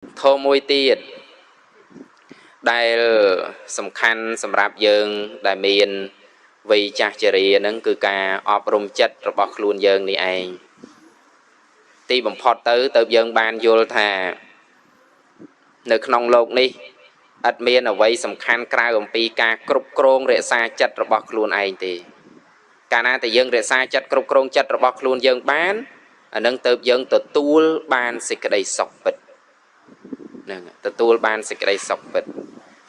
ធម៌មួយទៀតដែលសំខាន់សម្រាប់យើងដែលមានវ័យចាស់ជរានឹងគឺការអប់រំចិត្តរបស់ខ្លួនយើងនេះឯងទីបំផុតទៅទៅយើងបានយល់ថានៅក្នុងโลกនេះឥតមានអ្វីសំខាន់ក្រៅអំពីការគ្រប់គ្រងរក្សាចិត្តរបស់ខ្លួនឯងទេកាលណាតែយើងរក្សាចិត្តគ្រប់គ្រងចិត្តរបស់ខ្លួនយើងបានអានឹងទៅយើងទទួលបានសេចក្តីសុខពិតហ្នឹងទទួលបានសេចក្តីសុខពិត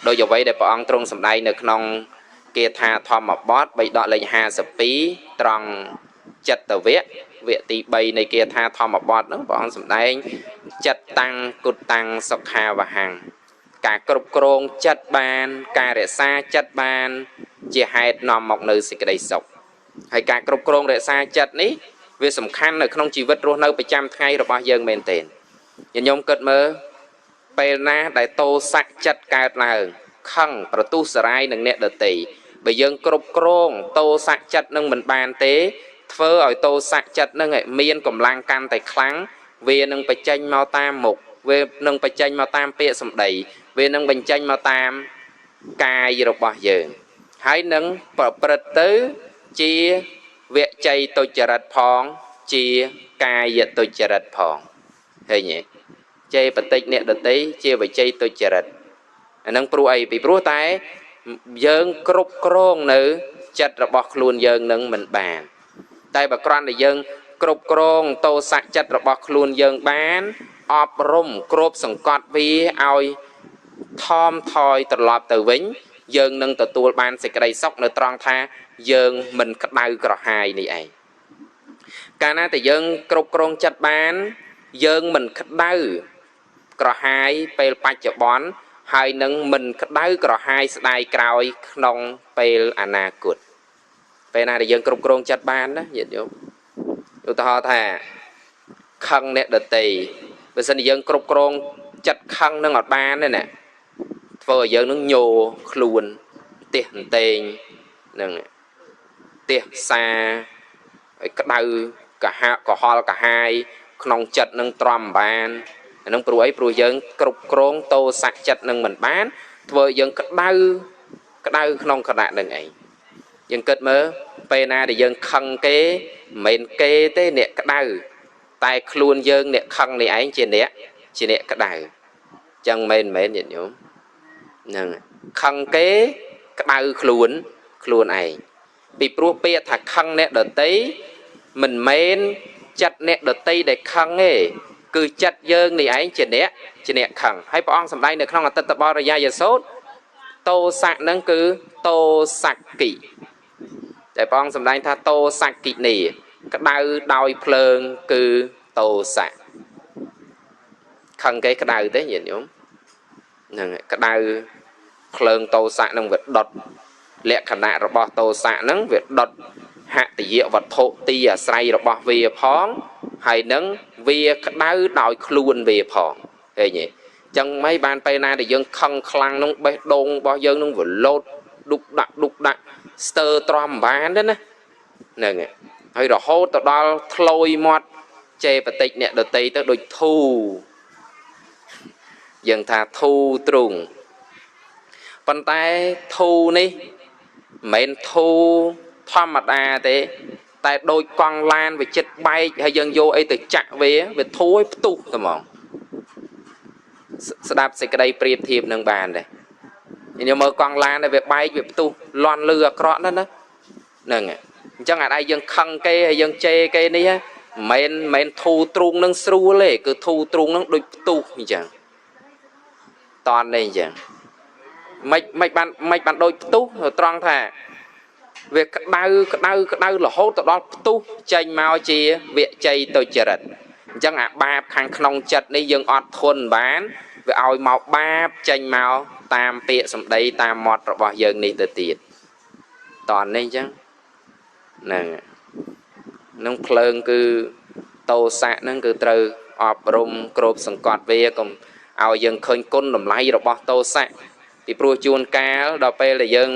ដោយអ្វីដែលព្រះអង្គទ្រង់សម្ដែងនៅក្នុងគាថាធម្មបទ3ដកលេខ52ត្រង់ចិត្តវៈវគ្គទី3នៃគាថាធម្មបទហ្នឹងព្រះអង្គសម្ដែងចិត្តតាំងគុតតាំងសុខាវហੰការគ្រប់គ្រងចិត្តបានការរក្សាចិត្តបានជាហេតុនាំមកនៅសេចក្តីសុខហើយការគ្រប់គ្រងរក្សាចិត្តនេះវាសំខាន់នៅក្នុងជីវិតរស់នៅប្រចាំថ្ងៃរបស់យើងមែនទែនញញោមគិតមើលពេលណាដែលតោសៈចិត្តកើតឡើងខឹងប្រទុះសរាយនឹងអ្នកដតីបើយើងគ្រប់គ្រងតោសៈចិត្តនឹងមិនបានទេធ្វើឲ្យតោសៈចិត្តនឹងមានកម្លាំងកាន់តែខ្លាំងវានឹងបញ្ចេញមកតាមមុខវានឹងបញ្ចេញមកតាមពាក្យសម្ដីវានឹងបញ្ចេញមកតាមកាយរបស់យើងហើយនឹងប្រព្រឹត្តទៅជាវជ័យទុច្ចរិតផងជាកាយទុច្ចរិតផងឃើញទេជេរបតិចអ្នកដតីជាវជ័យទុច្ចរិតអានឹងព្រោះអីពីព្រោះតែយើងគ្រប់គ្រងនៅចិត្តរបស់ខ្លួនយើងនឹងមិនបានតែបើគ្រាន់តែយើងគ្រប់គ្រងតោសៈចិត្តរបស់ខ្លួនយើងបានអប់រំគ្របសង្កត់វាឲ្យថមថយត្រឡប់ទៅវិញយើងនឹងទទួលបានសេចក្តីសុខនៅត្រង់ថាយើងមិនក្តៅក្រហាយនេះឯងកាលណាតែយើងគ្រប់គ្រងចិត្តបានយើងមិនក្តៅក្រហាយពេលបច្ចុប្បន្នហើយនឹងមិនក្តៅក្រហាយស្ដាយក្រោយក្នុងពេលអនាគតពេលណាដែលយើងគ្រប់គ្រងចិត្តបានណាញាតិញោមឧទាហរណ៍ថាខឹងអ្នកដតីបើសិនជាយើងគ្រប់គ្រងចិត្តខឹងនឹងអត់បានទេណាធ្វើឲ្យយើងនឹងញោខ្លួនផ្ទះអន្តែងនឹងផ្ទះសាឲ្យក្តៅកាហាកុហលកាហាយក្នុងចិត្តនឹងទ្រាំបានអានឹងព្រោះអីព្រោះយើងគ្រប់គ្រងតោសៈចិត្តនឹងមិនបានធ្វើឲ្យយើងក្តៅក្តៅក្នុងខណៈនឹងឯងយើងគិតមើលពេលណាដែលយើងខឹងគេមិនមែនគេទេអ្នកក្តៅតែខ្លួនយើងអ្នកខឹងនេះឯងជាអ្នកក្តៅចឹងមែនមែនញាតិញោមហ្នឹងខឹងគេក្តៅខ្លួនខ្លួនឯងពីព្រោះពាក្យថាខឹងអ្នកដតីមិនមែនចិត្តអ្នកដតីដែលខឹងទេគឺចិត្តយើងនេះឯងជាអ្នកខឹងហើយព្រះអង្គសម្ដែងនៅក្នុងអតីតបរិយាយសូត្រតោសៈហ្នឹងគឺតោសក្កិតែព្រះអង្គសម្ដែងថាតោសក្កិនីក្តៅដោយភ្លើងគឺតោសៈខឹងគេក្តៅទេញាតិញោមហ្នឹងក្តៅភ្លើងតោសៈហ្នឹងវាដុតលក្ខណៈរបស់តោសៈហ្នឹងវាដុតហតិយវត្ថុទីអាស្រ័យរបស់វាផងហើយនឹងវាក្តៅដោយខ្លួនវាផងឃើញទេចឹងមិនបានពេលណាដែលយើងខឹងខ្លាំងនឹងបេះដូងរបស់យើងនឹងវាលោតឌុកដាក់ឌុកដាក់ស្ទើរទ្រាំបានទេណាហ្នឹងហើយរហូតទៅដល់ធ្លយមាត់ជេរបតិចអ្នកដតីទៅដូចធូយើងថាធូទ្រូងប៉ុន្តែធូនេះមិនមែនធូធម្មតាទេតែដូចកង់ឡានវាចិត្តបែកហើយយើងយកអីទៅចាក់វាវាធូរឲ្យផ្ទុះតែហ្មងស្ដាប់សេចក្តីប្រៀបធៀបនឹងបានទេខ្ញុំមើលកង់ឡានដែលវាបែកវាផ្ទុះលន់លឺអាក្រក់ណាស់ណាហ្នឹងអញ្ចឹងអាដៃយើងខឹងគេហើយយើងជេរគេនេះមិនមែនធូរទ្រូងនឹងស្រួលទេគឺធូរទ្រូងនឹងដូចផ្ទុះអញ្ចឹងតន់នេះអញ្ចឹងមិនបានដូចផ្ទុះត្រង់ថាវាក្តៅក្តៅក្តៅរហូតទៅដល់ផ្ទុះចេញមកជាវជ័យទុច្ចរិតអញ្ចឹងអាបាបខាងក្នុងចិត្តនេះយើងអត់ធន់បានវាឲ្យមកបាបចេញមកតាមពាក្យសម្ដីតាមមាត់របស់យើងនេះទៅទៀតតន់នេះអញ្ចឹងហ្នឹងនឹងភ្លើងគឺតោសៈហ្នឹងគឺត្រូវអប់រំគ្របសង្កត់វាកុំឲ្យយើងឃើញគុណតម្លៃរបស់តោសៈពីព្រោះជួនកាលដល់ពេលដែលយើង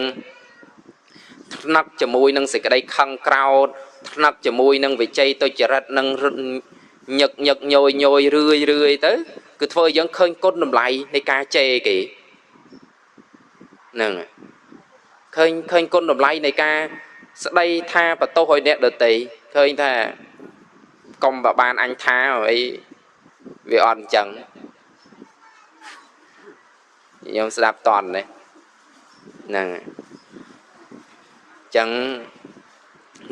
ថ្នាក់ជាមួយនឹងសេចក្តីខឹងក្រោធថ្នាក់ជាមួយនឹងវិជ័យទុច្ចរិតនឹងញឹកញឹកញយញយរឿយរឿយទៅ គឺធ្វើឲ្យយើងឃើញគុណតម្លៃនៃការជេរគេហ្នឹងឃើញគុណតម្លៃនៃការស្ដីថាបន្ទោសឲ្យអ្នកដទៃឃើញថាកុំបើបានអញថាអីវាអត់អញ្ចឹងខ្ញុំស្ដាប់តន់ទេហ្នឹងអញ្ចឹង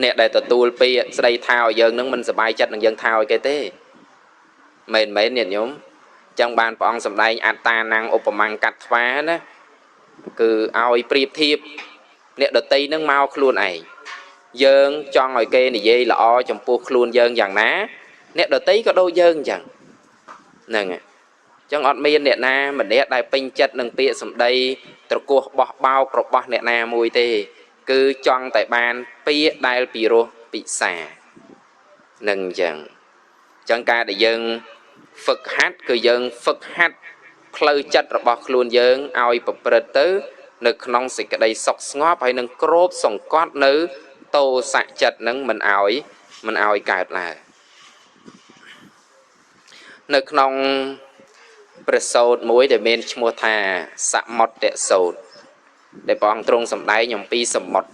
អ្នកដែលទទួលពាក្យស្ដីថាឲ្យយើងនឹងមិនសប្បាយចិត្តនឹងយើងថាឲ្យគេទេមែនមែនញាតិញោមអញ្ចឹងបានព្រះអង្គសម្ដែងអត្តានំឧបមង្គត្វាណាគឺឲ្យប្រៀបធៀបអ្នកដទៃនឹងមកខ្លួនឯងយើងចង់ឲ្យគេនិយាយល្អចំពោះខ្លួនយើងយ៉ាងណាអ្នកដទៃក៏ដូចយើងអញ្ចឹងហ្នឹងអញ្ចឹងអត់មានអ្នកណាម្នាក់ដែលពេញចិត្តនឹងពាក្យសម្ដីត្រកោះបោះបោករបស់អ្នកណាមួយទេគឺចង់តែបានពាក្យដែលពិរោះពិសានឹងអញ្ចឹងអញ្ចឹងការដែលយើងហ្វឹកហាត់គឺយើងហ្វឹកហាត់ផ្លូវចិត្តរបស់ខ្លួនយើងឲ្យប្រព្រឹត្តទៅនៅក្នុងសេចក្តីសុខស្ងប់ហើយនឹងគ្របសង្កត់នៅតោសៈចិត្តនឹងមិនឲ្យកើតឡើងនៅក្នុងព្រះសូត្រមួយដែលមានឈ្មោះថាសមុទ្រសូត្រដែលព្រះអង្គទ្រង់សម្ដែងអំពីសមុទ្រ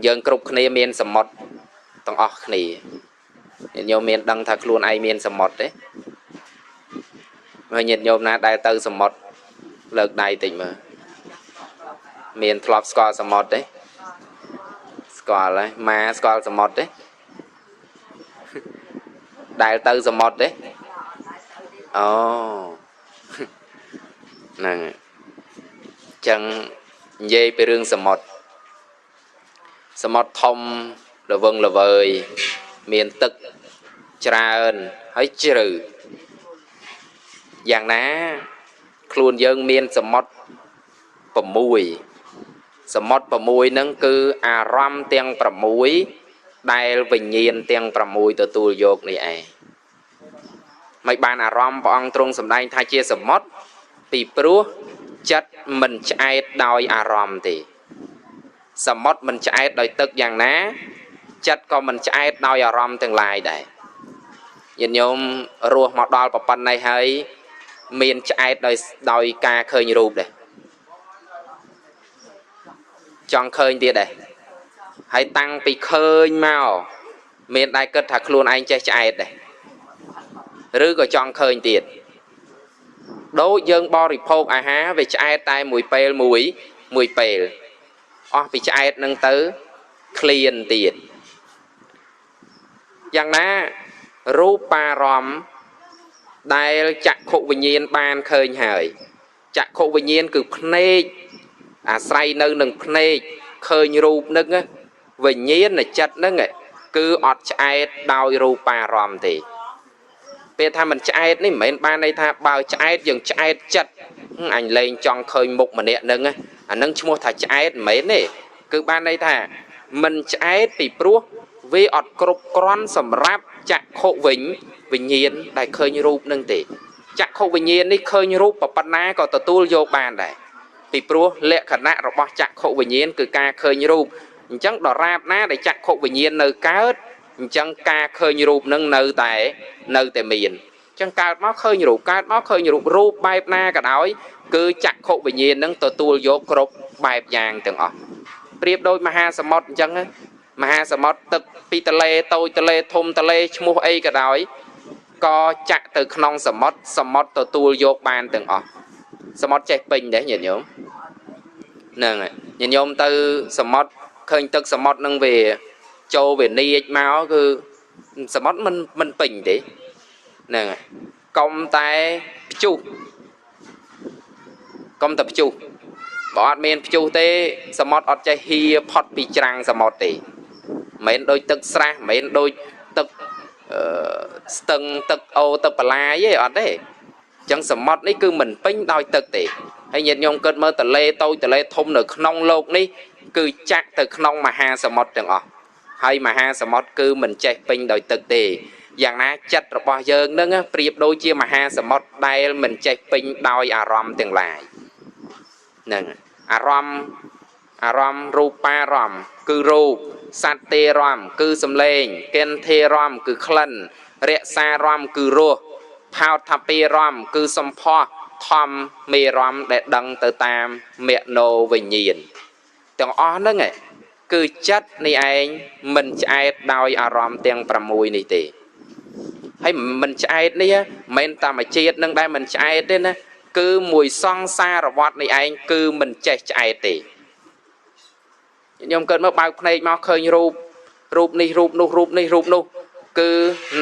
យើងគ្រប់គ្នាមានសមុទ្រទាំងអស់គ្នាញាតិញោមមានដឹងថាខ្លួនឯងមានសមុទ្រទេមើលញាតិញោមណាដែលទៅសមុទ្រលើកដៃតិចមើលមានធ្លាប់ស្គាល់សមុទ្រទេស្គាល់ហើយម៉ាស្គាល់សមុទ្រទេដែលទៅសមុទ្រទេអូហ្នឹងចឹងនិយាយពីរឿងសមុទ្រសមុទ្រធំល្វឹងល្វើយមានទឹកច្រើនហើយជ្រៅយ៉ាងណាខ្លួនយើងមានសមុទ្រ6សមុទ្រ6ហ្នឹងគឺអារម្មណ៍ទាំង6ដែលវិញ្ញាណទាំង6ទទួលយកនេះឯងមិនបានអារម្មណ៍ព្រះអង្គទ្រង់សម្ដែងថាជាសមុទ្រពីព្រោះចិត្តមិនឆ្អែតដោយអារម្មណ៍ទេសមុទ្រមិនឆ្អែតដោយទឹកយ៉ាងណាចិត្តក៏មិនឆ្អែតដោយអារម្មណ៍ទាំងឡាយដែរញាតិញោមរស់មកដល់ប៉ុណ្ណេះហើយមានឆ្អែតដោយការឃើញរូបដែរចង់ឃើញទៀតដែរហើយតាំងពីឃើញមកមានដែរគិតថាខ្លួនឯងចេះឆ្អែតដែរឬក៏ចង់ឃើញទៀតដូចយើងបរិភោគអាហារវាឆ្អែតតែមួយពេលមួយពេលអស់ពីឆ្អែតនឹងទៅឃ្លានទៀតយ៉ាងណារូបារម្មណ៍ដែលចក្ខុវិញ្ញាណបានឃើញហើយចក្ខុវិញ្ញាណគឺភ្នែកអាស្រ័យនៅនឹងភ្នែកឃើញរូបនឹងវិញ្ញាណចិត្តនឹងគឺអត់ឆ្អែតដោយរូបារម្មណ៍ទេពេលថាមិនឆ្អែតនេះមិនមែនបានន័យថាបើឆ្អែតយើងឆ្អែតចិត្តអញលែងចង់ឃើញមុខម្នាក់នឹងអានឹងឈ្មោះថាឆ្អែតមិនមែនទេគឺបានន័យថាមិនឆ្អែតពីព្រោះវាអត់គ្រប់គ្រាន់សម្រាប់ចក្ខុវិញ្ញាណដែលឃើញរូបនឹងទេចក្ខុវិញ្ញាណនេះឃើញរូបប៉ុណ្ណាក៏ទទួលយកបានដែរពីព្រោះលក្ខណៈរបស់ចក្ខុវិញ្ញាណគឺការឃើញរូបអញ្ចឹងដរាបណាដែលចក្ខុវិញ្ញាណនៅកើតអញ្ចឹងការឃើញរូបនឹងនៅតែមានអញ្ចឹងកើតមកឃើញរូបកើតមកឃើញរូបរូបបែបណាក៏ដោយគឺចក្ខុវិញ្ញាណនឹងទទួលយកគ្រប់បែបយ៉ាងទាំងអស់ប្រៀបដូចមហាសមុទ្រអញ្ចឹងមហាសមុទ្រទឹកពីទលេតូចទលេធំទលេឈ្មោះអីក៏ដោយក៏ចាក់ទៅក្នុងសមុទ្រសមុទ្រទទួលយកបានទាំងអស់សមុទ្រចេះពេញដែរញាតិញោមហ្នឹងហើយញាតិញោមទៅសមុទ្រឃើញទឹកសមុទ្រនឹងវាចូលវានាចមកគឺសមុទ្រមិនពេញទេហ្នឹងហើយកុំតែព្យុះកុំតែព្យុះបើអត់មានព្យុះទេសមុទ្រអត់ចេះហៀផុតពីច្រាំងសមុទ្រទេមិនមែនដូចទឹកស្រះមិនមែនដូចទឹកស្ទឹងទឹកអូទឹកបលាយទេអត់ទេអញ្ចឹងសមុទ្រនេះគឺមិនពេញដោយទឹកទេហើយញាតិញោមគិតមើលទលេតូចទលេធំនៅក្នុងលោកនេះគឺចាក់ទៅក្នុងមហាសមុទ្រទាំងអស់ហើយមហាសមុទ្រគឺមិនចេះពេញដោយទឹកទេយ៉ាងណាចិត្តរបស់យើងនឹងប្រៀបដូចជាមហាសមុទ្រដែលមិនចេះពេញដោយអារម្មណ៍ទាំងឡាយហ្នឹងអារម្មណ៍រូបារម្មណ៍គឺរូបសត្វទេរម្មណ៍គឺសំឡេងកិនធេរម្មណ៍គឺក្លិនរក្សារម្មណ៍គឺរស ផោតថាពីរម្មណ៍គឺសម្ផស្សធម្មមេរម្មណ៍ដែលដឹងទៅតាមមโนវិញ្ញាណទាំងអស់ហ្នឹងគឺចិត្តនេះឯងមិនឆ្អែតដោយអារម្មណ៍ទាំង6នេះទេហើយមិនឆ្អែតនេះមិនមែនតាមជាតិនឹងដែលមិនឆ្អែតទេណាគឺមួយសង្សារវដ្តនេះឯងគឺមិនចេះឆ្អែតទេខ្ញុំកើតមកបើកភ្នែកមកឃើញរូបរូបនេះរូបនោះរូបនេះរូបនោះគឺ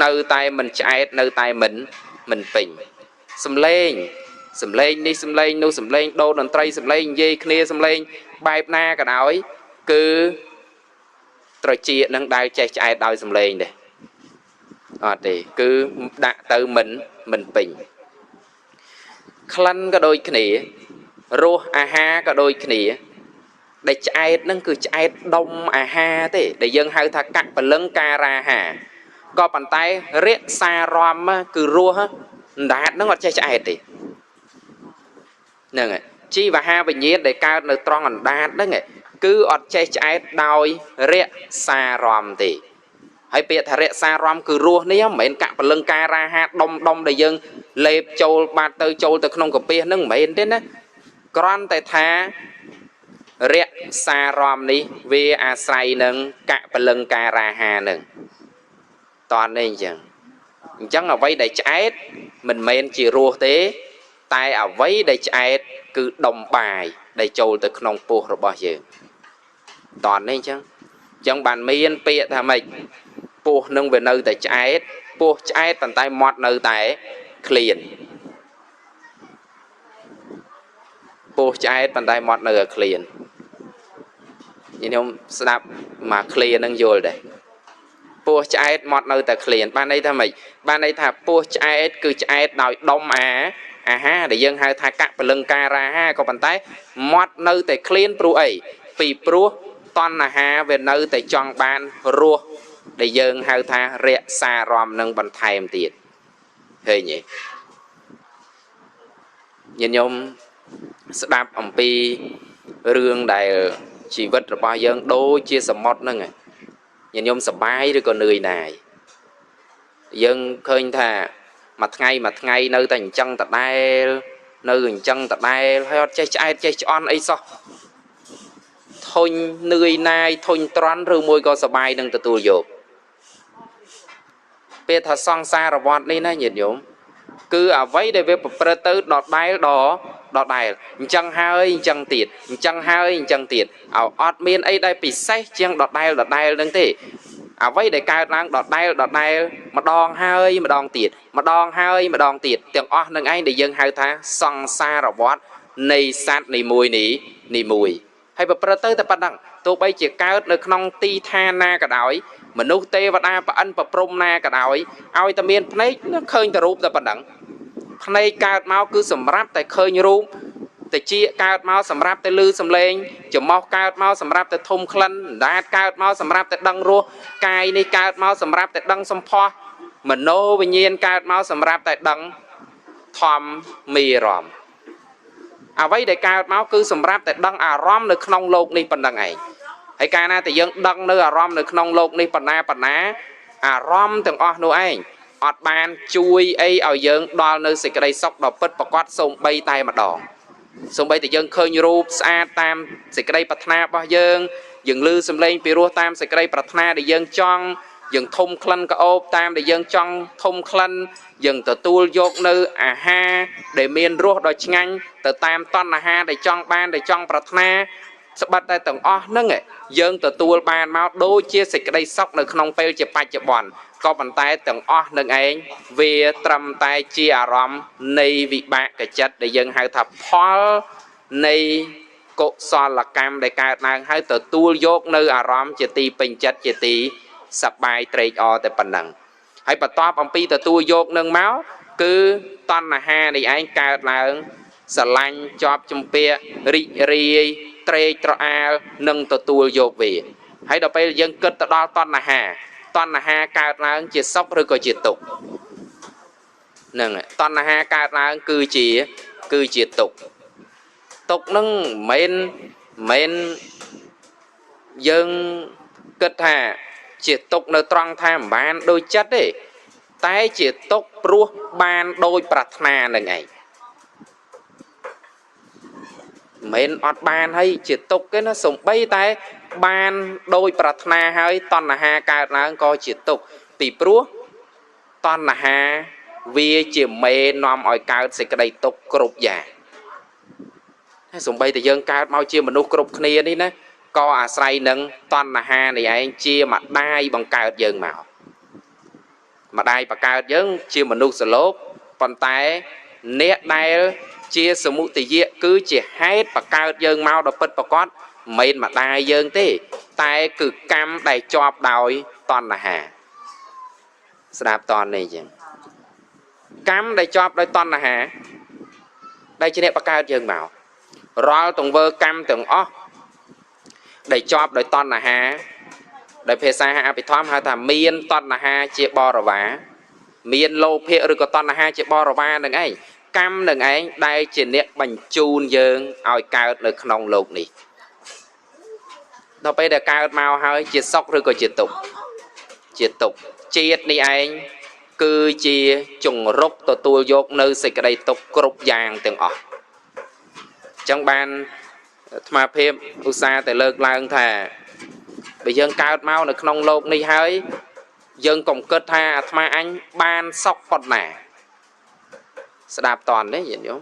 នៅតែមិនឆ្អែតនៅតែមិនពេញសំឡេងសំឡេងនេះសំឡេងនោះសំឡេងដូរតន្ត្រីសំឡេងនិយាយគ្នាសំឡេងបែបណាក៏ដោយគឺត្រចៀកនឹងដែលចេះឆ្អែតដោយសំឡេងទេអត់ទេគឺដាក់ទៅមិនពេញក្លិនក៏ដូចគ្នារសអាហារក៏ដូចគ្នាដែលឆ្អែតនឹងគឺឆ្អែតដុំអាហារទេដែលយើងហៅថាកពលឹងការាហាក៏ប៉ុន្តែរក្សារម្មណ៍គឺរសអណ្ដាតនឹងអត់ចេះឆ្អែតទេហ្នឹងហើយជីវហាវិញ្ញាណដែលកើតនៅត្រង់អណ្ដាតហ្នឹងគឺអត់ចេះឆ្អែតដោយរក្សារម្មណ៍ទេហើយពាក្យថារក្សារម្មណ៍គឺរសនេះមិនមែនកពលឹងការាហាដុំដុំដែលយើងលេបចូលបាត់ទៅចូលទៅក្នុងកាពះហ្នឹងមិនមែនទេណាគ្រាន់តែថារក្សារម្មណ៍នេះវាអាស្រ័យនឹងកពលឹងការាហានឹងតន់នេះអញ្ចឹងអ្វីដែលឆ្អែតមិនមែនជារសទេតែអ្វីដែលឆ្អែតគឺដុំបាយដែលចូលទៅក្នុងពោះរបស់យើងតន់នេះអញ្ចឹងបានមានពាក្យថាម៉េចពោះនឹងវានៅតែឆ្អែតពោះឆ្អែតប៉ុន្តែមាត់នៅតែឃ្លានពោះឆ្អែតប៉ុន្តែមាត់នៅតែឃ្លានខ្ញុំស្ដាប់មកឃ្លានឹងយល់ដែរពោះឆ្អែតមាត់នៅតែឃ្លានបានន័យថាម៉េចបានន័យថាពោះឆ្អែតគឺឆ្អែតដោយដុំអាហារដែលយើងហៅថាកពលឹងការាហាក៏ប៉ុន្តែមាត់នៅតែឃ្លានព្រោះអីពីព្រោះតណ្ហាវានៅតែចង់បានរសដែលយើងហៅថារក្សារម្មណ៍នឹងបន្ថែមទៀតឃើញទេញាតិញោមស្ដាប់អំពីរឿងដែលជីវិតរបស់យើងដូចជាសមុទ្រហ្នឹងញាតិញោមសប្បាយឬក៏នឿយណាយយើងឃើញថាមួយថ្ងៃមួយថ្ងៃនៅតែអញ្ចឹងដដែលនៅអញ្ចឹងដដែលហើយអត់ចេះឆ្អែតចេះឆ្អន់អីសោះធុញនឿយណាយធុញទ្រាន់ឬមួយក៏សប្បាយនឹងទទួលយកពេលថាសង្សារវដ្តនេះណាញាតិញោមគឺអ្វីដែលវាប្រព្រឹត្តទៅដដែលដដែលអញ្ចឹងហើយអញ្ចឹងទៀតអញ្ចឹងហើយអញ្ចឹងទៀតអត់មានអីដែលពិសេសជាងដដែលដដែលនឹងទេអ្វីដែលកើតឡើងដដែលដដែលម្ដងហើយម្ដងទៀតម្ដងហើយម្ដងទៀតទាំងអស់នឹងឯងដែលយើងហៅថាសង្សារវដ្តនៃសត្វនីមួយនេះនីមួយហើយប្រព្រឹត្តទៅតែប៉ុណ្ណឹងទោះបីជាកើតនៅក្នុងទីឋានណាក៏ដោយមនុស្សទេវតាប្រអិនប្រព្រំណាក៏ដោយឲ្យតែមានភ្នែកឃើញតែរូបតែប៉ុណ្ណឹងភ្នែកកើតមកគឺសម្រាប់តែឃើញរូបតិចកើតមកសម្រាប់តែឮសំឡេងច្រមុះកើតមកសម្រាប់តែធំក្លិនអណ្ដាតកើតមកសម្រាប់តែដឹងរសកាយនេះកើតមកសម្រាប់តែដឹងសម្ផស្សមโนវិញ្ញាណកើតមកសម្រាប់តែដឹងធម្មមីរម្មណ៍អ្វីដែលកើតមកគឺសម្រាប់តែដឹងអារម្មណ៍នៅក្នុងលោកនេះប៉ុណ្ណឹងឯងហើយកាលណាតែយើងដឹងនៅអារម្មណ៍នៅក្នុងលោកនេះប៉ុណ្ណាប៉ុណ្ណាអារម្មណ៍ទាំងអស់នោះឯងអត់បានជួយអីឲ្យយើងដល់នៅសេចក្តីសុខដ៏ពិតប្រាកដសូម្បីតែម្ដងសូម្បីតែយើងឃើញរូបស្អាតតាមសេចក្តីប្រាថ្នារបស់យើងយើងឮសំឡេងពីរោះតាមសេចក្តីប្រាថ្នាដែលយើងចង់យើងធំក្លិនក្អូបតាមដែលយើងចង់ធំក្លិនយើងទទួលយកនៅអាហារដែលមានរសដ៏ឆ្ងាញ់ទៅតាមតណ្ហាដែលចង់បានដែលចង់ប្រាថ្នាស្បិតតែទាំងអស់ហ្នឹងយើងទទួលបានមកដូចជាសេចក្តីសុខនៅក្នុងពេលជាបច្ចុប្បន្នក៏ប៉ុន្តែទាំងអស់នឹងឯងវាត្រឹមតែជាអារម្មណ៍នៃវិបាកចិត្តដែលយើងហៅថាផលនៃកុសលកម្មដែលកើតឡើងហើយទទួលយកនៅអារម្មណ៍ជាទីពេញចិត្តជាទីសប្បាយត្រេកអរតែប៉ុណ្ណឹងហើយបន្ទាប់អំពីទទួលយកនឹងមកគឺតណ្ហានេះឯងកើតឡើងស្រឡាញ់ជាប់ជំពាក់រីករាយត្រេកត្រអាលនិងទទួលយកវាហើយដល់ពេលយើងគិតទៅដល់តណ្ហាតណ្ហាកើតឡើងជាសុខឬក៏ជាទុក្ខហ្នឹងតណ្ហាកើតឡើងគឺជាទុក្ខទុក្ខហ្នឹងមិនមែនយើងគិតថាជាទុក្ខនៅត្រង់ថាមិនបានដូចចិត្តទេ តែជាទុកព្រោះបានដោយប្រាថ្នានឹងឯងមិនអត់បានហើយជាទុកទេណាសំបីតែបានដោយប្រាថ្នាហើយតណ្ហាកើតឡើងក៏ជាទុកពីព្រោះតណ្ហាវាជាមេនាំឲ្យកើតសេចក្តីទុកគ្រប់យ៉ាងហើយសំបីតែយើងកើតមកជាមនុស្សគ្រប់គ្នានេះណាក៏អាស្រ័យនឹងតណ្ហានេះឯងជាម្ដាយបង្កើតយើងមកម្ដាយបង្កើតយើងជាមនុស្សលោកប៉ុន្តែអ្នកដែលជាសមុទយៈគឺជាហេតុបង្កើតយើងមកដល់ពិតប្រាកដមិនមែនម្ដាយយើងទេតែគឺកម្មដែលជាប់ដោយតណ្ហាស្ដាប់តនេះចឹងកម្មដែលជាប់ដោយតណ្ហាដែលជាអ្នកបង្កើតយើងមករាល់ទង្វើកម្មទាំងអស់ដែលជាប់ដោយតណ្ហាដែលភាសាអភិធម្មហៅថាមានតណ្ហាជាបរិវារមានលោភៈឬក៏តណ្ហាជាបរិវារនឹងឯងកម្មនឹងឯងដែលជាអ្នកបញ្ជូនយើងឲ្យកើតនៅក្នុងលោកនេះដល់ពេលដែលកើតមកហើយជាសុខឬក៏ជាទុក្ខជាទុក្ខជាតិនេះឯងគឺជាជង្រុកទទួលយកនៅសេចក្តីទុក្ខគ្រប់យ៉ាងទាំងអស់អញ្ចឹងបានអាត្មាភាពឧស្សាហ៍តែលើកឡើងថាបើយើងកើតមកនៅក្នុងលោកនេះហើយយើងកុំគិតថាអាត្មាអញបានសុខប៉ុណ្ណាស្ដាប់តន់ទេញាតិញោម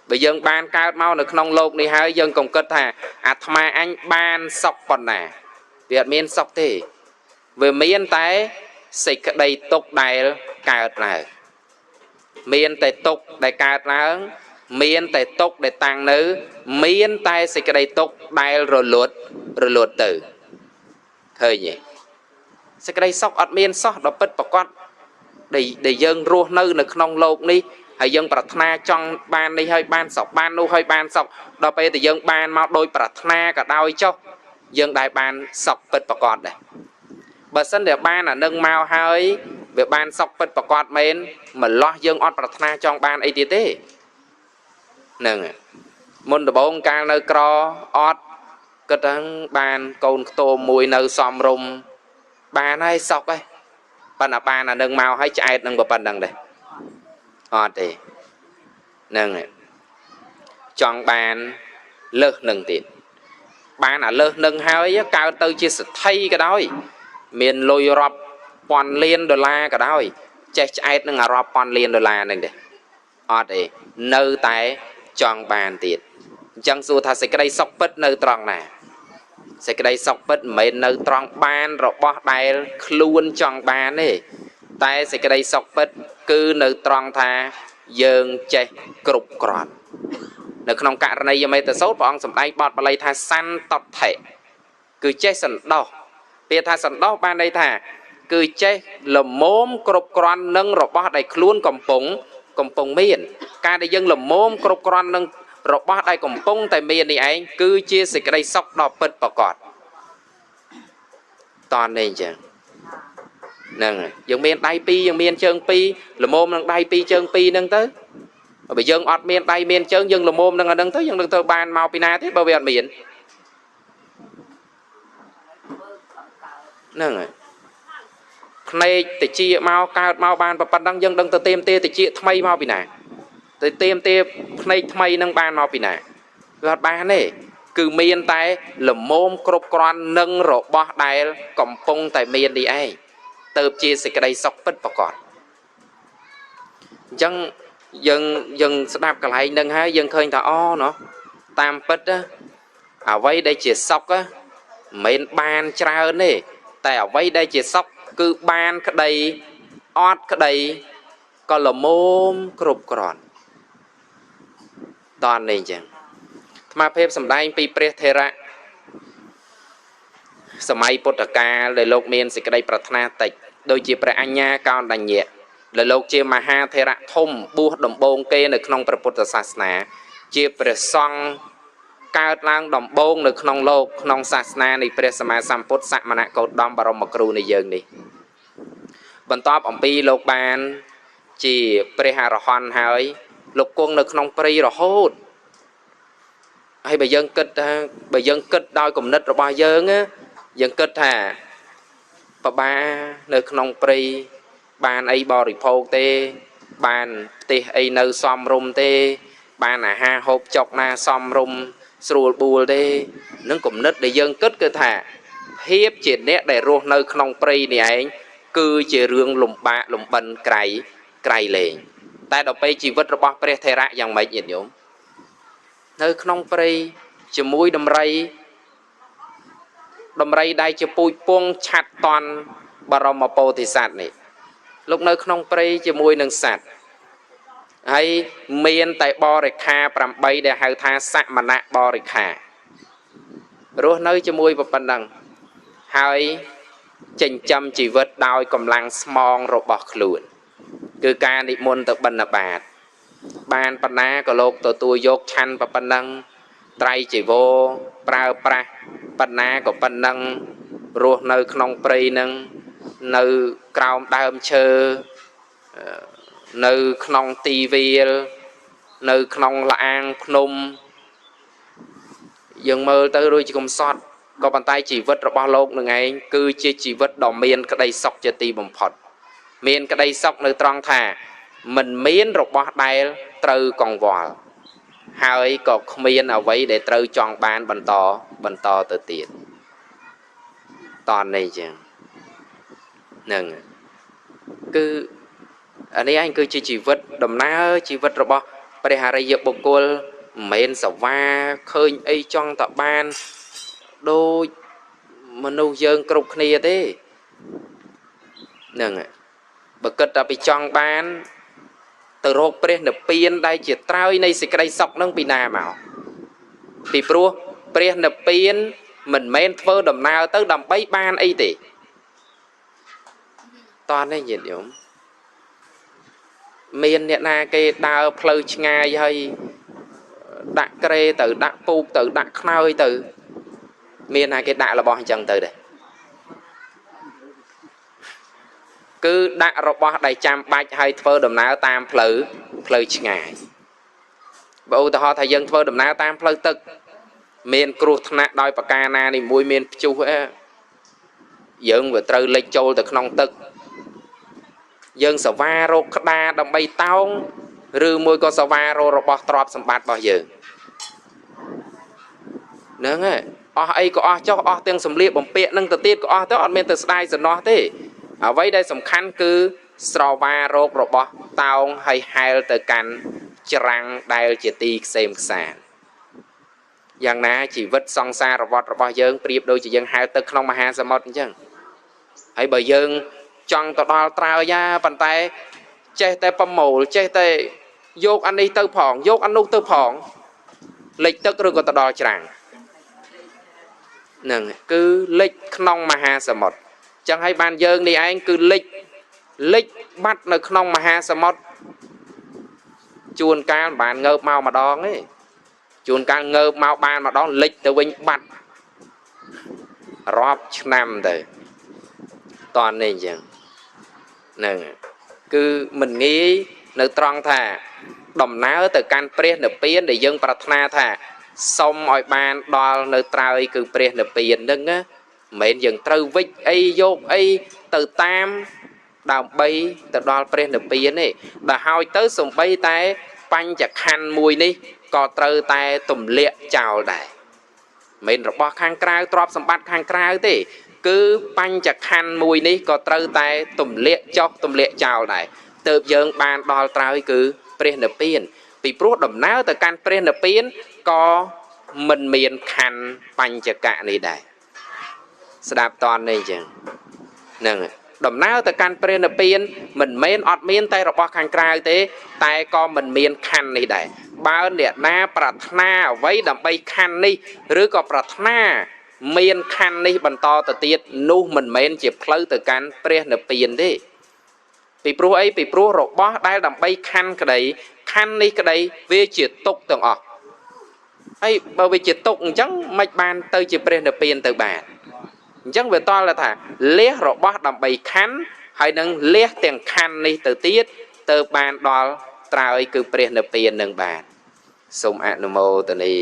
បើយើងបានកើតមកនៅក្នុងលោកនេះហើយយើងកុំគិតថាអាត្មាអញបានសុខប៉ុណ្ណាវាអត់មានសុខទេវាមានតែសេចក្តីទុក្ខដែលកើតឡើងមានតែទុក្ខដែលកើតឡើងមានតែទុក្ខដែលតាំងនៅមានតែសេចក្តីទុក្ខដែលរលត់ទៅឃើញទេសេចក្តីសុខអត់មានសោះដល់ពិតប្រាកដដែលយើងរស់នៅក្នុងលោកនេះហើយយើងប្រាថ្នាចង់បាននេះហើយបានសុខបាននោះហើយបានសុខដល់ពេលតែយើងបានមកដោយប្រាថ្នាក៏ដោយចុះយើងដែលបានសុខពិតប្រាកដដែរបើសិនតែបានអានឹងមកហើយវាបានសុខពិតប្រាកដមែនម្លោះយើងអត់ប្រាថ្នាចង់បានអីទៀតទេហ្នឹងមុនដំបូងកាលនៅក្រអត់គិតថាបានកូនខ្ទមមួយនៅសំរុំបានហើយសុខហើយប៉ុន្តែបានអានឹងមកហើយឆ្អែតនឹងប៉ុណ្្នឹងដែរអត់ទេហ្នឹងចង់បានលើសនឹងទៀតបានអាលើសនឹងហើយកើតទៅជាសទ្ធិក៏ដោយមានលុយរាប់ពាន់លានដុល្លារក៏ដោយចេះឆ្អែតនឹងអារាប់ពាន់លានដុល្លារហ្នឹងទេអត់ទេនៅតែចង់បានទៀតអញ្ចឹងសួរថាសេចក្តីសុខពិតនៅត្រង់ណាសេចក្តីសុខពិតមិនមែននៅត្រង់បានរបស់ដែលខ្លួនចង់បានទេតែសេចក្តីសុខពិតគឺនៅត្រង់ថាយើងចេះគ្រប់គ្រាន់នៅក្នុងករណីយមេតសោតព្រះអង្គសម្ដែងបទបាលីថាសន្តដ្ឋិគឺចេះសន្តោសពាក្យថាសន្តោសបានន័យថាគឺចេះល្មមគ្រប់គ្រាន់នឹងរបស់ដែលខ្លួនកំពុងមានការដែលយើងល្មមគ្រប់គ្រាន់នឹងរបស់ដែលកំពុងតែមាននេះឯងគឺជាសេចក្តីសុខដ៏ពិតប្រាកដតនេះអញ្ចឹងហ្នឹងយើងមានដៃពីរយើងមានជើងពីរល្មមនឹងដៃពីរជើងពីរហ្នឹងទៅបើយើងអត់មានដៃមានជើងយើងល្មមនឹងអាហ្នឹងទៅយើងនឹងទៅបានមកពីណាទេបើវាអត់មានហ្នឹងហើយភ្នែកតិចមកកើតមកបានប៉ុណ្ណឹងយើងដឹងទៅเตรียมទេតិចថ្មីមកពីណាទៅเตรียมទេភ្នែកថ្មីនឹងបានមកពីណាវាអត់បានទេគឺមានតែល្មមគ្រប់គ្រាន់នឹងរបស់ដែលកំពុងតែមាននេះឯងទៅជាសេចក្តីសុខពិតប្រាកដអញ្ចឹងយើងស្ដាប់កន្លែងនឹងហើយយើងឃើញថាអូណោះតាមពិតអ្វីដែលជាសុខមិនមែនបានច្រើនទេតែអ្វីដែលជាសុខគឺបានក្តីអត់ក្តីក៏ល្មមគ្រប់គ្រាន់តនេះអញ្ចឹងអាត្មាភាពសម្ដែងពីព្រះថេរៈសម័យពុទ្ធកាលដែលលោកមានសេចក្តីប្រាថ្នាតិចដូចជាព្រះអញ្ញាកោណ្ឌញ្ញៈដែលលោកជាមហាថេរៈធំបួសដំបូងគេនៅក្នុងព្រះពុទ្ធសាសនាជាព្រះសង្ឃកើតឡើងដំបូងនៅក្នុងលោកក្នុងសាសនានៃព្រះសម្មាសម្ពុទ្ធសមណគោតមបរមគ្រូនៃយើងនេះបន្ទាប់អំពីលោកបានជាព្រះអរហន្តហើយលោកគង់នៅក្នុងព្រៃរហូតហើយបើយើងគិតថាបើយើងគិតដោយគំនិតរបស់យើងយើងគិតថាបបានៅក្នុងព្រៃ បានអីបរិភោគទេបានផ្ទះអីនៅសមរម្យទេបានអាហារហូបចុកណាសមរម្យស្រួលបួលទេនឹងគំនិតដែលយើងគិតគឺថាភាពជាអ្នកដែលរស់នៅក្នុងព្រៃនេះឯងគឺជារឿងលំបាកលំបិនក្រៃក្រៃលែងតែដល់ពេលជីវិតរបស់ព្រះថេរៈយ៉ាងម៉េចញាតិញោមនៅក្នុងព្រៃជាមួយដំរីដំរីដែលជាពូជពងឆាត់តន់បរមពោធិសត្វនេះលោកនៅក្នុងព្រៃជាមួយនឹងសត្វហើយមានតែបរិខា8ដែលហៅថាសមណៈបរិខារស់នៅជាមួយប៉ុណ្ណឹងហើយចិញ្ចឹមជីវិតដោយកម្លាំងស្មងរបស់ខ្លួនគឺការនិមន្តទៅបិណ្ឌបាតបានបណ្ណាក៏លោកទទួលយកឆាន់ប៉ុណ្ណឹងត្រៃជីវរប្រើប្រាស់បណ្ណាក៏ប៉ុណ្ណឹងរស់នៅក្នុងព្រៃនឹងនៅក្រោមដើមឈើនៅក្នុងទីវាលនៅក្នុងលាងភ្នំយើងមើលទៅដូចជាកំសត់ក៏ប៉ុន្តែជីវិតរបស់លោកនឹងឯងគឺជាជីវិតដ៏មានក្តីសុខជាទីបំផុតមានក្តីសុខនៅត្រង់ថាមិនមានរបស់ដែលត្រូវកង្វល់ហើយក៏គ្មានអ្វីដែលត្រូវចង់បានបន្តបន្តទៅទៀតតនេះចឹងហ្នឹងគឺអានេះឯងគឺជាជីវិតដំណើរជីវិតរបស់ព្រះអរិយបុគ្គលមិនមែនសវ៉ាឃើញអីចង់តបានដូចមនុស្សយើងគ្រប់គ្នាទេហ្នឹងបើគិតតែពីចង់បានទៅរកព្រះនិព្វានដែលជាត្រើយនៃសេចក្តីសុខនឹងពីណាមកពីព្រោះព្រះនិព្វានមិនមែនធ្វើដំណើរទៅដើម្បីបានអីទេតោះនេះញាតិញោមមានអ្នកណាគេដើរផ្លូវឆ្ងាយហើយដាក់ក្រេទៅដាក់ពូកទៅដាក់ខ្នើយទៅមានណាគេដាក់របស់អញ្ចឹងទៅដែរគឺដាក់របស់ដែលចាំបាច់ឲ្យធ្វើដំណើរតាមផ្លូវផ្លូវឆ្ងាយបើឧទាហរណ៍ថាយើងធ្វើដំណើរតាមផ្លូវទឹកមានគ្រោះថ្នាក់ដោយប្រការណានេះមួយមានព្យុះអីយើងវាត្រូវលិចចូលទៅក្នុងទឹកយើងសវ៉ារកក្តារដើម្បីតោងឬមួយក៏សវ៉ារករបស់ទ្រព្យសម្បត្តិរបស់យើងហ្នឹងហើយអស់អីក៏អស់ចុះអស់ទាំងសម្លៀកបំពាក់នឹងទៅទៀតក៏អស់ទៅអត់មានទៅស្ដាយសំណោះទេអ្វីដែលសំខាន់គឺស្រវ៉ារោគរបស់តោងហើយហែលទៅកាន់ច្រាំងដែលជាទីក្សេមខ្សាន្តយ៉ាងណាជីវិតសង្សារវដ្តរបស់យើងប្រៀបដូចជាយើងហែលទៅក្នុងមហាសមុទ្រអញ្ចឹងហើយបើយើងចង់ទៅដល់ត្រើយយ៉ាប៉ុន្តែចេះតែប្រមូលចេះតែយកអានេះទៅផងយកអានោះទៅផងលិចទឹកឬក៏ទៅដល់ច្រាំងហ្នឹងគឺលិចក្នុងមហាសមុទ្រចឹងហើយបានយើងនេះឯងគឺលិចលិចបាត់នៅក្នុងមហាសមុទ្រជួនកាលមិនបានងើបមកម្ដងទេជួនកាលងើបមកបានម្ដងលិចទៅវិញបាត់រាប់ឆ្នាំទៅតនេះអញ្ចឹងហ្នឹងគឺមិនងាយនៅត្រង់ថាដំណើរទៅកាន់ព្រះនិព្វានដែលយើងប្រាថ្នាថាសុំឲ្យបានដល់នៅត្រើយគឺព្រះនិព្វានហ្នឹងណាមិនមែនយើងត្រូវវិចអីយកអីទៅតាមដើម្បីទៅដល់ព្រះនិព្វានទេដល់ហើយទៅសំបីតែបញ្ចខណ្ឌមួយនេះក៏ត្រូវតែទម្លាក់ចោលដែរមិនរបស់ខាងក្រៅទ្រព្យសម្បត្តិខាងក្រៅទេគឺបញ្ចខណ្ឌមួយនេះក៏ត្រូវតែទម្លាក់ចុះទម្លាក់ចោលដែរទើបយើងបានដល់ត្រើយគឺព្រះនិព្វានពីព្រោះដំណើរទៅកាន់ព្រះនិព្វានក៏មិនមានខណ្ឌបញ្ចកៈនេះដែរស្ដាប់តនេះអញ្ចឹងហ្នឹងដំណើរទៅកាន់ព្រះនិព្វានមិនមែនអត់មានតែរបស់ខាងក្រៅទេតែក៏មិនមានខណ្ឌនេះដែរបើអ្នកណាប្រាថ្នាអ្វីដើម្បីខណ្ឌនេះឬក៏ប្រាថ្នាមានខណ្ឌនេះបន្តទៅទៀតនោះមិនមែនជាផ្លូវទៅកាន់ព្រះនិព្វានទេពីព្រោះអីពីព្រោះរបស់ដែលដើម្បីខណ្ឌក្តីខណ្ឌនេះក្តីវាជាទុក្ខទាំងអស់ហើយបើវាជាទុក្ខអញ្ចឹងមិនបានទៅជាព្រះនិព្វានទៅបានអញ្ចឹងវាតល់ថាលះរបស់ដើម្បីខណ្ឌហើយនឹងលះទាំងខណ្ឌនេះទៅទៀតទៅបានដល់ត្រើយគឺព្រះនិព្វាននឹងបានសូមអនុមោទនា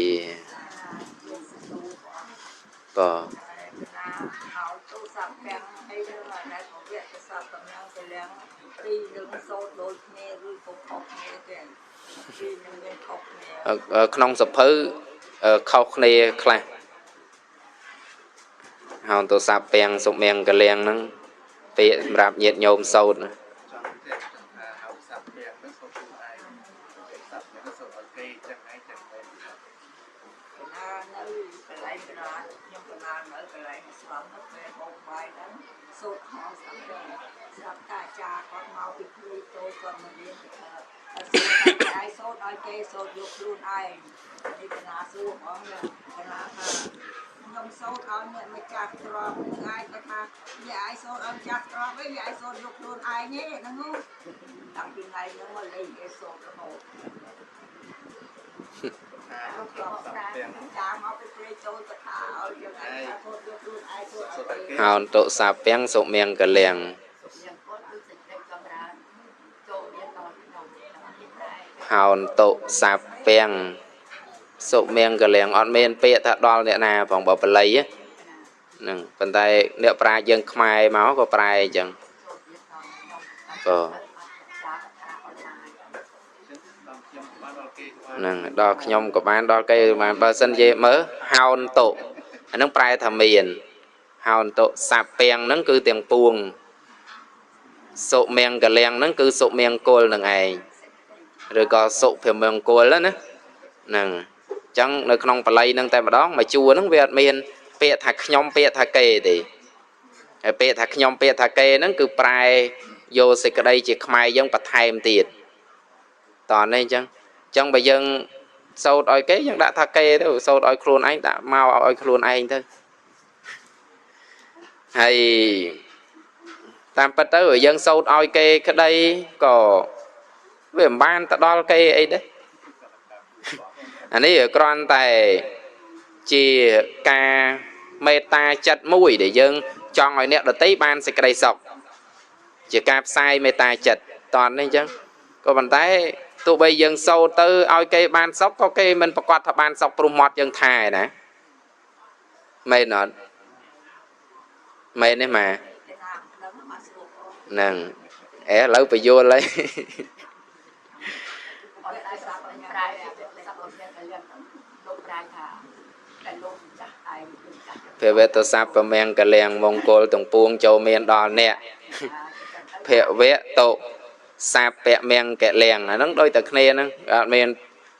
បាទ ទូរស័ព្ទទាំងអីហ្នឹងដែលពវៈទូរស័ព្ទតំណងទៅលៀង ពីរនឹងសូត្រដូចគ្នាឬក៏ខុសគ្នាទេពីរនឹងមានខុសគ្នា ក្នុងសភៅខុសគ្នាខ្លះហោទស័ព្ទពាំងសុមង្គលៀងហ្នឹងពាក្យសម្រាប់ញាតិញោមសូត្រ សូត្រហោស្រាប់ស្រាប់តាអាចារ្យគាត់មកពីព្រួយតូចគាត់មករៀនទៅឯងសូត្រឲ្យគេសូត្រយកខ្លួនឯងនេះកណាសួរហ្មងកណាថាខ្ញុំសូត្រឲ្យអ្នកម្ចាស់ទ្រព្យនឹងឯងគាត់ថាយាយឯងសូត្រឲ្យម្ចាស់ទ្រព្យឯងយាយសូត្រយកខ្លួនឯងទេហ្នឹងតាំងពីថ្ងៃហ្នឹងមកលេងគេសូត្ររហូត ហោនតុសាពាំងសុមង្គលៀងហោនតុសាពាំងសុមង្គលៀងអត់មានពាក្យថាដល់អ្នកណាផងបើបាលីហ្នឹងប៉ុន្តែអ្នកប្រាជ្ញយើងខ្មែរមកក៏ប្រែអញ្ចឹងបើហ្នឹងដល់ខ្ញុំក៏បានដល់គេបានបើសិនជាមើលហោនតុអាហ្នឹងប្រែថាមានហោនតុសាពាំងហ្នឹងគឺទាំងពួងសុមង្គលៀងហ្នឹងគឺសុមង្គលនឹងឯងឬក៏សុភមង្គលណាហ្នឹងអញ្ចឹងនៅក្នុងបាលីហ្នឹងតែម្ដងមួយជួរហ្នឹងវាអត់មានពាក្យថាខ្ញុំពាក្យថាគេទេហើយពាក្យថាខ្ញុំពាក្យថាគេហ្នឹងគឺប្រែយកសេចក្តីជាខ្មែរយើងបន្ថែមទៀតតោះនេះអញ្ចឹងបើយើងសូត្រឲ្យគេយើងដាក់ថាគេទៅសូត្រឲ្យខ្លួនឯងដាក់មកឲ្យខ្លួនឯងទៅហើយតាមពិតទៅយើងសូត្រឲ្យគេក្តីក៏វាមិនបានទៅដល់គេអីទេអានេះគ្រាន់តែជាការមេត្តាចិត្តមួយដែលយើងចង់ឲ្យអ្នកដទៃបានសេចក្តីសុខជាការផ្សាយមេត្តាចិត្តតោះនេះអញ្ចឹងក៏ប៉ុន្តែទោះបីយើងសូត្រទៅឲ្យគេបានសុខក៏គេមិនប្រកាសថាបានសុខព្រោះមាត់យើងថែណាមែនអត់មែនទេម៉ាហ្នឹងអេឥឡូវបញ្យល់ហើយភវតសព្វមង្គលៀងមង្គលទាំងពួងចូលមានដល់អ្នកភវតុសព្វមង្គលៀងអាហ្នឹងដូចតែគ្នាហ្នឹងអត់មាន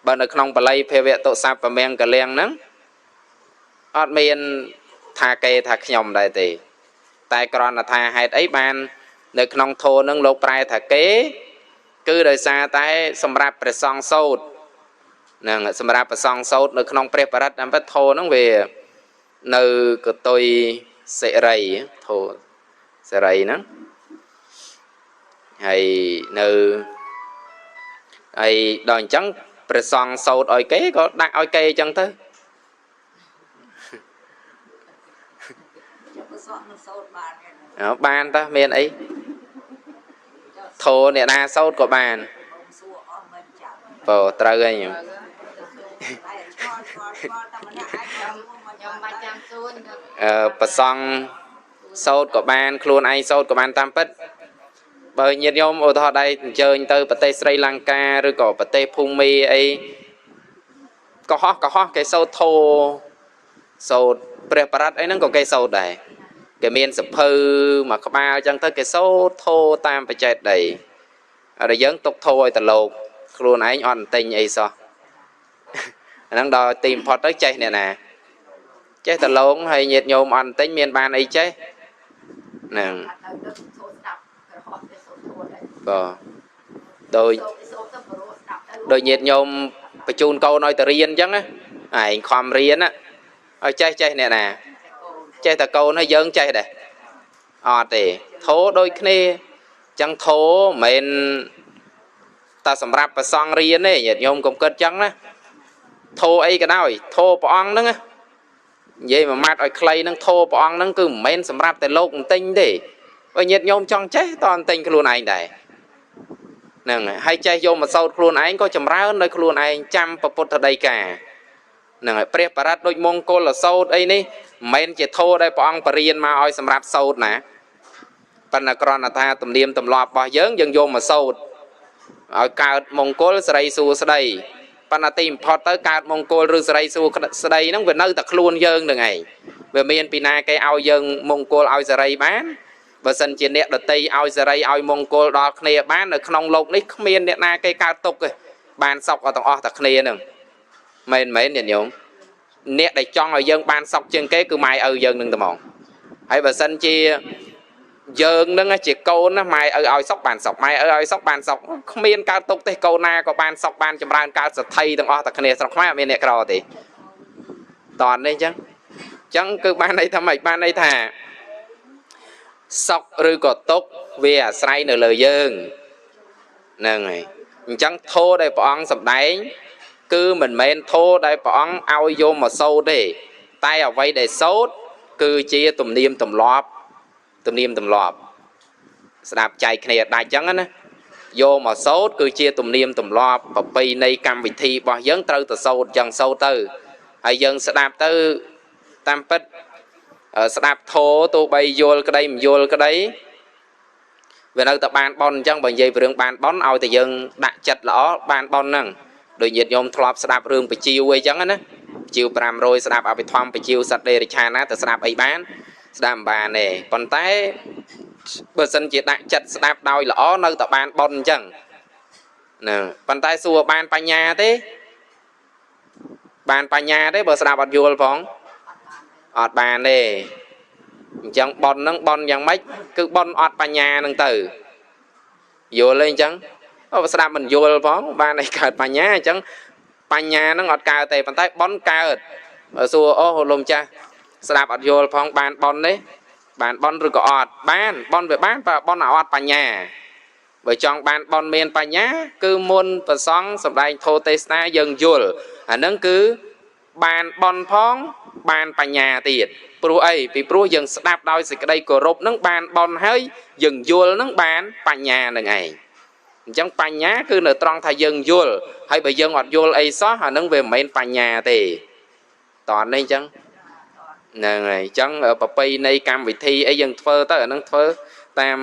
បើនៅក្នុងបាលីភវតុសព្វមង្គលៀងហ្នឹងអត់មានថាគេថាខ្ញុំដែរទេតែគ្រាន់តែថាហេតុអីបាននៅក្នុងធម៌ហ្នឹងលោកប្រែថាគេគឺដោយសារតែសម្រាប់ព្រះសង្ឃសូត្រហ្នឹងសម្រាប់ព្រះសង្ឃសូត្រនៅក្នុងព្រះបរិត្តតាមពិតធម៌ហ្នឹងវានៅកតុយសិរីធម៌សិរីហ្នឹងហើយនៅហើយដល់អញ្ចឹងព្រះសង្ឃសូត្រឲ្យគេក៏ដាក់ឲ្យគេអញ្ចឹងទៅបានតើមានអីធោអ្នកណាសូត្រក៏បានបើត្រូវហើយខ្ញុំប្រសង់សូត្រក៏បានខ្លួនឯងសូត្រក៏បានតាមពិតបើញាតិញោមឧទាហរណ៍ដៃអញ្ជើញទៅប្រទេសស្រីលង្កាឬក៏ប្រទេសភូមាអីកុហកគេសូត្រធោសូត្រព្រះបរិត្តអីហ្នឹងក៏គេសូត្រដែរគេមានសភៅមួយក្បាលអញ្ចឹងទៅគេសូត្រធោតាមបច្ចេកដីហើយយើងទុកធោឲ្យតលោកខ្លួនឯងអត់ទិញអីសោះអាហ្នឹងដល់ទីបំផុតទៅចេះអ្នកណាចេះតលោកហើយញាតិញោមអត់ទិញមានបានអីចេះហ្នឹងបាទដោយញាតិញោមបញ្ជូនកូនឲ្យទៅរៀនអញ្ចឹងណាឯងខំរៀនណាឲ្យចេះចេះអ្នកណាចេះតែកូនហើយយើងចេះដែរអត់ទេធោដូចគ្នាអញ្ចឹងធោមិនមែនតែសម្រាប់ព្រះសង្ឃរៀនទេញាតិញោមកុំគិតអញ្ចឹងណាធោអីក៏ដោយធោព្រះអង្គហ្នឹងនិយាយមួយម៉ាត់ឲ្យខ្លីហ្នឹងធោព្រះអង្គហ្នឹងគឺមិនមែនសម្រាប់តែលោកបន្ទិញទេបើញាតិញោមចង់ចេះតបន្ទិញខ្លួនឯងដែរហ្នឹងហើយចេះយកមកសូត្រខ្លួនឯងក៏ចម្រើនដោយខ្លួនឯងចាំពុទ្ធដីកាហ្នឹងហើយព្រះបរិត្តដូចមង្គលសូត្រអីនេះមិនមែនជាធម៌ដែលព្រះអង្គបរៀនមកឲ្យសម្រាប់សូត្រណា ប៉ុន្តែគ្រាន់តែថាទំនៀមទម្លាប់របស់យើងយើងយកមកសូត្រឲ្យកើតមង្គលសិរីសួស្តីប៉ុន្តែទីបំផុតទៅកើតមង្គលឬសិរីសួស្តីហ្នឹងវានៅតែខ្លួនយើងនឹងឯងវាមានពីណាគេឲ្យយើងមង្គលឲ្យសិរីបានបើសិនជាអ្នកដតីឲ្យសិរីឲ្យមង្គលដល់គ្នាបាននៅក្នុងលោកនេះគ្មានអ្នកណាគេកើតទុក្ខទេបានសុខឲ្យទាំងអស់តែគ្នាហ្នឹងមែនមែនញាតិញោមអ្នកដែលចង់ឲ្យយើងបានសុខជាងគេគឺម៉ែឪយើងនឹងតែហ្មងហើយបើសិនជាយើងនឹងជាកូនណាម៉ែឪឲ្យសុខបានសុខម៉ែឪឲ្យសុខបានសុខគ្មានកើតទុក្ខទេកូនណាក៏បានសុខបានចម្រើនកើតសទ្ធិទាំងអស់តែគ្នាស្រុកខ្មែរអត់មានអ្នកក្រទេតន់នេះអញ្ចឹងគឺបានន័យថាម៉េចបានន័យថាសុខឬក៏ទុក្ខវាអាស្រ័យនៅលើយើងហ្នឹងហើយអញ្ចឹងធម៌ដែលព្រះអង្គសម្ដែងគឺមិនមែនធម៌ដែលព្រះអង្គឲ្យយកមកសូត្រទេតែអ្វីដែលសូត្រគឺជាទំនៀមទម្លាប់ទំនៀមទម្លាប់ស្ដាប់ចែកគ្នាដាច់ចឹងណាយកមកសូត្រគឺជាទំនៀមទម្លាប់ប្រពៃណីកម្មវិធីរបស់យើងត្រូវទៅសូត្រចឹងសូត្រទៅហើយយើងស្ដាប់ទៅតាមពិតស្ដាប់ធម៌ទោះបីយល់ក្តីមិនយល់ក្តីវានៅតែបានបនអញ្ចឹងបើនិយាយពីរឿងបានបនឲ្យតែយើងដាក់ចិត្តល្អបានបនហ្នឹងដូចញាតិញោមធ្លាប់ស្ដាប់រឿងបជាវអីចឹងណាបជាវ500ស្ដាប់អភិធម្មបជាវសត្វដេរិឆាណាទៅស្ដាប់អីបានស្ដាប់មិនបានទេប៉ុន្តែបើសិនជាដាក់ចិត្តស្ដាប់ដោយល្អនៅតែបានបនអញ្ចឹងហ្នឹងប៉ុន្តែសួរបានបញ្ញាទេបានបញ្ញាទេបើស្ដាប់អត់យល់ផងអត់បានទេអញ្ចឹងបនហ្នឹងបនយ៉ាងម៉េចគឺបនអត់បញ្ញាហ្នឹងទៅយល់ទេអញ្ចឹងបើស្ដាប់មិនយល់ផងបានឲ្យកើតបញ្ញាអញ្ចឹងបញ្ញាហ្នឹងអត់កើតទេប៉ុន្តែបនកើតបើសួរអូលោកម្ចាស់ស្ដាប់អត់យល់ផងបានបនទេបានបនឬក៏អត់បានបនវាបានបើបនអត់បញ្ញាបើចង់បានបនមានបញ្ញាគឺមុនប្រសង់សម្ដែងធម៌ទេសនាយើងយល់អាហ្នឹងគឺបានបនផងបានបញ្ញាទៀតព្រោះអីពីព្រោះយើងស្ដាប់ដោយសេចក្តីគោរពហ្នឹងបានបនហើយយើងយល់ហ្នឹងបានបញ្ញាហ្នឹងឯងអញ្ចឹងបញ្ញាគឺនៅត្រង់ថាយើងយល់ហើយបើយើងអត់យល់អីសោះអាហ្នឹងវាមិនមែនបញ្ញាទេតោះនេះអញ្ចឹងហ្នឹងហើយអញ្ចឹងប្រពៃណីកម្មវិធីអីយើងធ្វើទៅអាហ្នឹងធ្វើតាម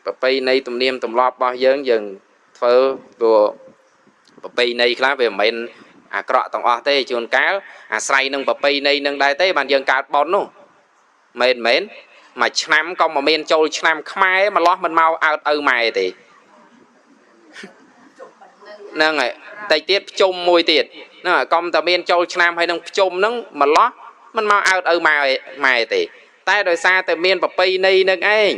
ប្រពៃណីទំនៀមទម្លាប់របស់យើងយើងធ្វើព្រោះប្រពៃណីខ្លះវាមិនមែនអាក្រក់ទាំងអស់ទេជួនកាលអាស្រ័យនឹងប្រពៃណីនឹងដែរទេបានយើងកើតបននោះមែនមែនមួយឆ្នាំក៏មិនមានចូលឆ្នាំខ្មែរម្លោះមិនមកអើតឪម៉ែទេហ្នឹងហើយតិចទៀតភ្ជុំមួយទៀតហ្នឹងហើយកុំតែមានចូលឆ្នាំហើយនឹងភ្ជុំហ្នឹងម្លោះមិនមកអើតឪម៉ែទេតែដោយសារតែមានប្រពៃណីនឹងឯង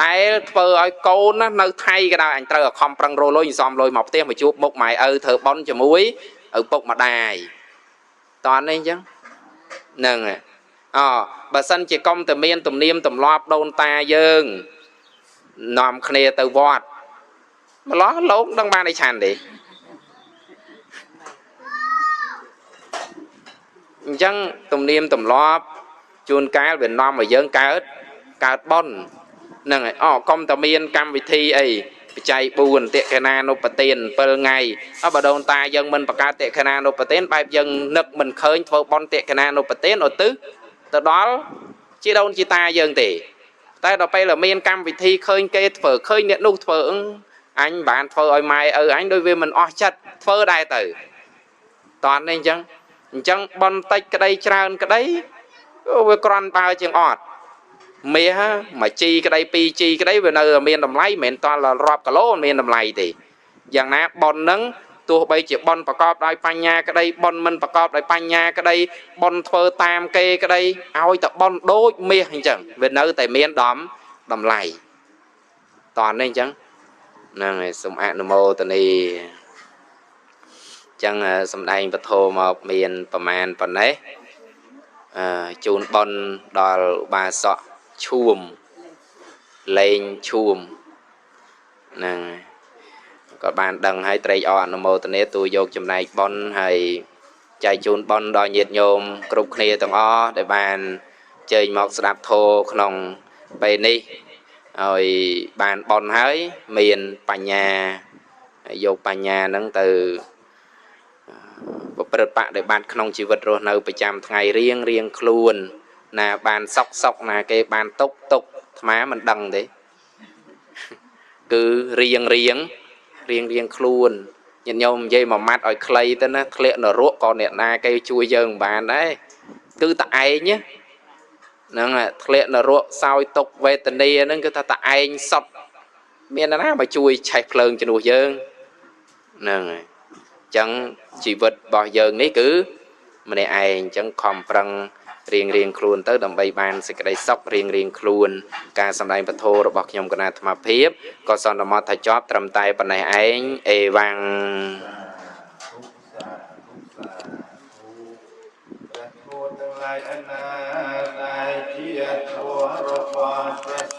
ដែលធ្វើឲ្យកូនណានៅថៃក៏ដោយអញត្រូវឲ្យខំប្រឹងរលុយសំលុយមកផ្ទះមកជួបមុខម៉ែឪធ្វើបន់ជាមួយឪពុកម្ដាយតោះនេះអញ្ចឹងហ្នឹងហើយអបើសិនជាកុំតែមានទំនៀមទម្លាប់ដូនតាយើងនាំគ្នាទៅវត្តម្លោះលោកដឹងបានអីឆានទេអញ្ចឹងទំនៀមទម្លាប់ជួនកាលវានាំឲ្យយើងកើតបន់ហ្នឹងហើយអកុំតែមានកម្មវិធីអីបច្ច័យ4តិកណានុបទាន7ថ្ងៃអបើដូនតាយើងមិនបង្កើតតិកណានុបទានបែបយើងនឹកមិនឃើញធ្វើបន់តិកណានុបទានឧទ្ទិសទៅដល់ជីដូនជីតាយើងទេតែដល់ពេលមានកម្មវិធីឃើញគេធ្វើឃើញអ្នកនោះធ្វើអញបានធ្វើឲ្យម៉ែឪអញដូចវាមិនអស់ចិត្តធ្វើដែរទៅតន់នេះអញ្ចឹងបន់តិចក្តីច្រើនក្តីវាក្រាន់បើជាងអត់មាសមួយជីក្តីពីរជីក្តីវានៅមានតម្លៃមិនមែនតរាប់គីឡូមានតម្លៃទេយ៉ាងណាបន់ហ្នឹងទោះបីជាបន់ប្រកបដោយបញ្ញាក្តីបន់មិនប្រកបដោយបញ្ញាក្តីបន់ធ្វើតាមគេក្តីឲ្យតែបន់ដូចមាសអញ្ចឹងវានៅតែមានតម្លៃតន់នេះអញ្ចឹងហ្នឹងហើយសូមអនុមោទនាអញ្ចឹងសម្ដែងពធមកមានប្រមាណប៉ុណ្ណេះជូនបន់ដល់ឧបាសកឈួមលេងឈួមហ្នឹងក៏បានដឹងហើយត្រេកអរអនុមោទនាទូយកចំណែកបន់ហើយចែកជូនបន់ដល់ញាតិញោមគ្រប់គ្នាទាំងអស់ដែលបានជើញមកស្ដាប់ធម៌ក្នុងពេលនេះឲ្យបានបន់ហើយមានបញ្ញាយកបញ្ញាហ្នឹងទៅប្រព្រឹត្តបដិបត្តិក្នុងជីវិតរស់នៅប្រចាំថ្ងៃរៀងរៀងខ្លួនណាបានសុកសុកណាគេបានទុកទុកអាត្មាមិនដឹងទេ គឺរៀងរៀងរៀងរៀងខ្លួន។ ញាតិញោម និយាយមួយម៉ាត់ឲ្យខ្លីទៅណា ធ្លាក់នរកក៏អ្នកណាគេជួយយើងមិនបានដែរ គឺតឯងហ្នឹង ធ្លាក់នរកសោយទុកវេទនាហ្នឹង គឺថាតឯងសុត មានណាមកជួយឆេះភ្លើងជំនួសយើងហ្នឹងហើយ។ អញ្ចឹងជីវិតរបស់យើងនេះគឺម្នាក់ឯង អញ្ចឹងខំប្រឹងរៀងរៀងខ្លួនទៅ ដើម្បីបានសេចក្តីសុខរៀងរៀងខ្លួន។ ការសម្ដែងពធរបស់ខ្ញុំគណៈអាត្មាភាពក៏សន្មតថាចប់ត្រឹមតែប៉ុណ្ណេះឯង អេវ៉ាំង ព្រះធម៌ទាំងឡាយឯណាដែលជាធម៌របស់ព្រះ